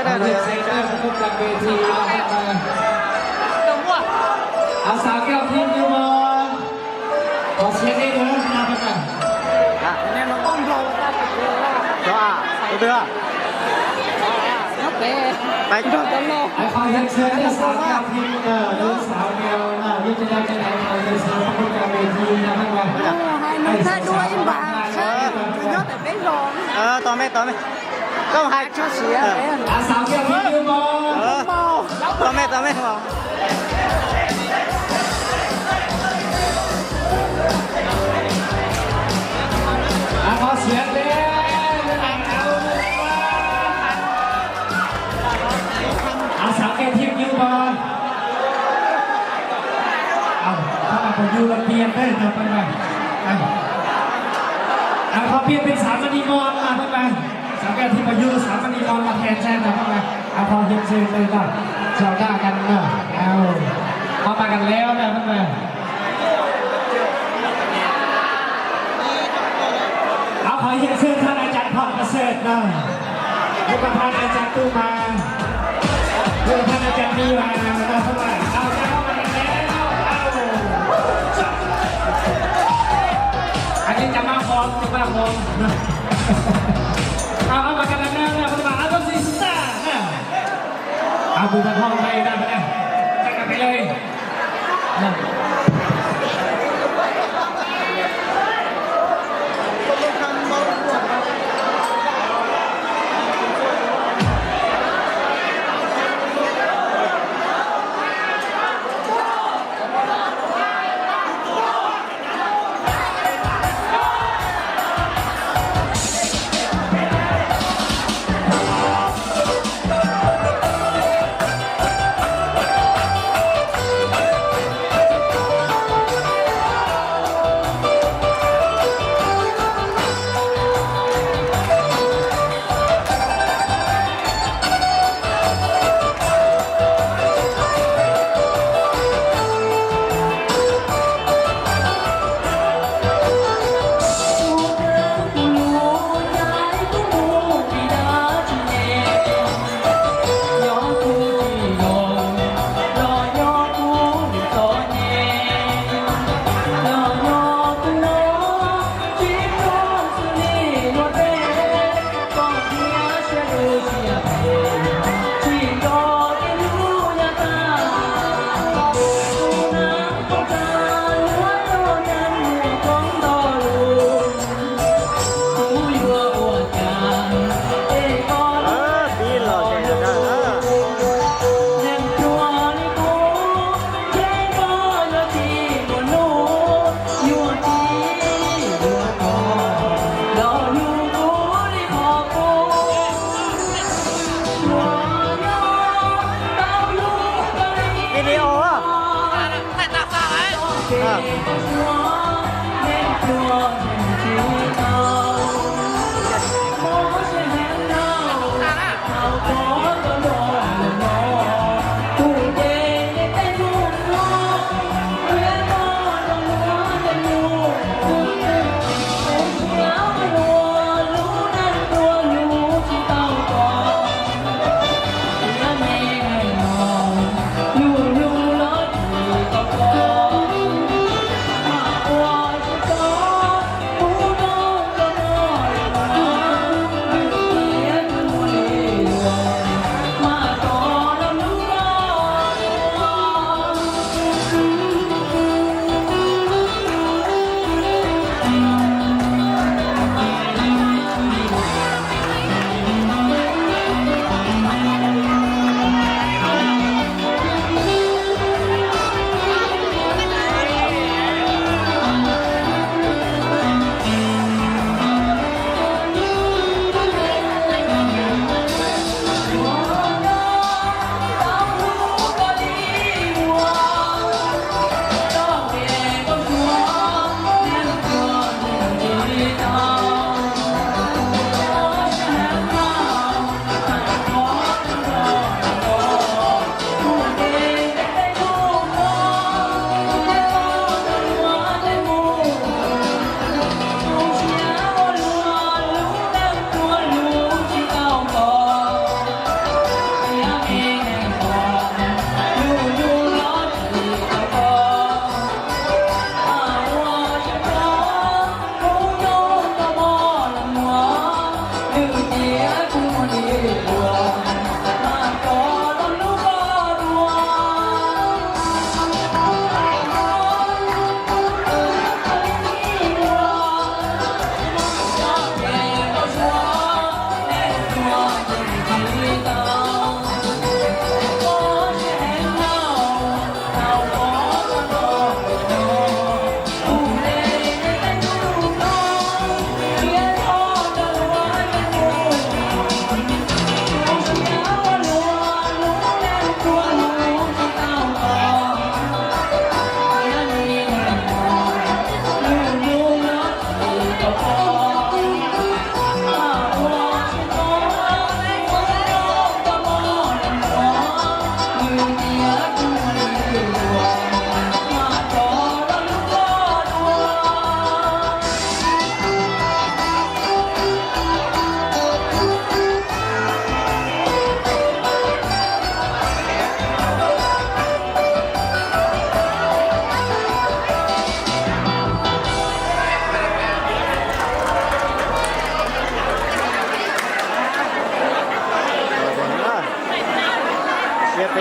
Ua, ua, ua. Ua, xav kej thib nyuj mog. Qhov siab deb na, na peb mas. Qhov hiab txhia xav kej thib na, lub xav kej na, yeej tsis dab tsi na, qhov hiab txhia peb kuj kej thib na peb mas. Tos me, tos me. Koj hais tso siav. Xav kej thib nyuj mog. Tos me, tos me. Qhov siab deb. Xav kej thib nyuj mog. Thov mas pog yug los piav tej no peb mas. Qhov piav peb xav mas ni mog mas peb mas. Xav kej thib pog yug xav mas ni mog mas he tsa no peb mas. Qhov hiab txhia tej no. Chào các anh na. Qhov mas kan leb na peb mas. Qhov hiab txhia thaj na cas phom pas xej na. Lub pas thaj na cas tu mas. Lub pas thaj na cas mi mas na peb mas. Anw cas mab hov, cas mab hov. Qhov mas kan leb na peb mas, anw tsis xav na. Tus tag hauj nqe na, tag nqe pem li. Video.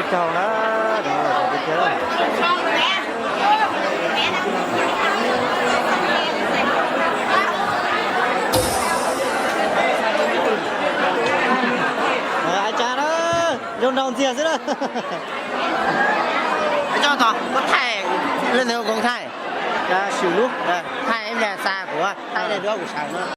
Tsaug na. Ai tsa na, zoo nraug ntxiag xwb na. Coj tog, koj thaij leej twg ua koom thaij? Thaij ib pliag xa kuv, thaij nej duab kuv sawv no.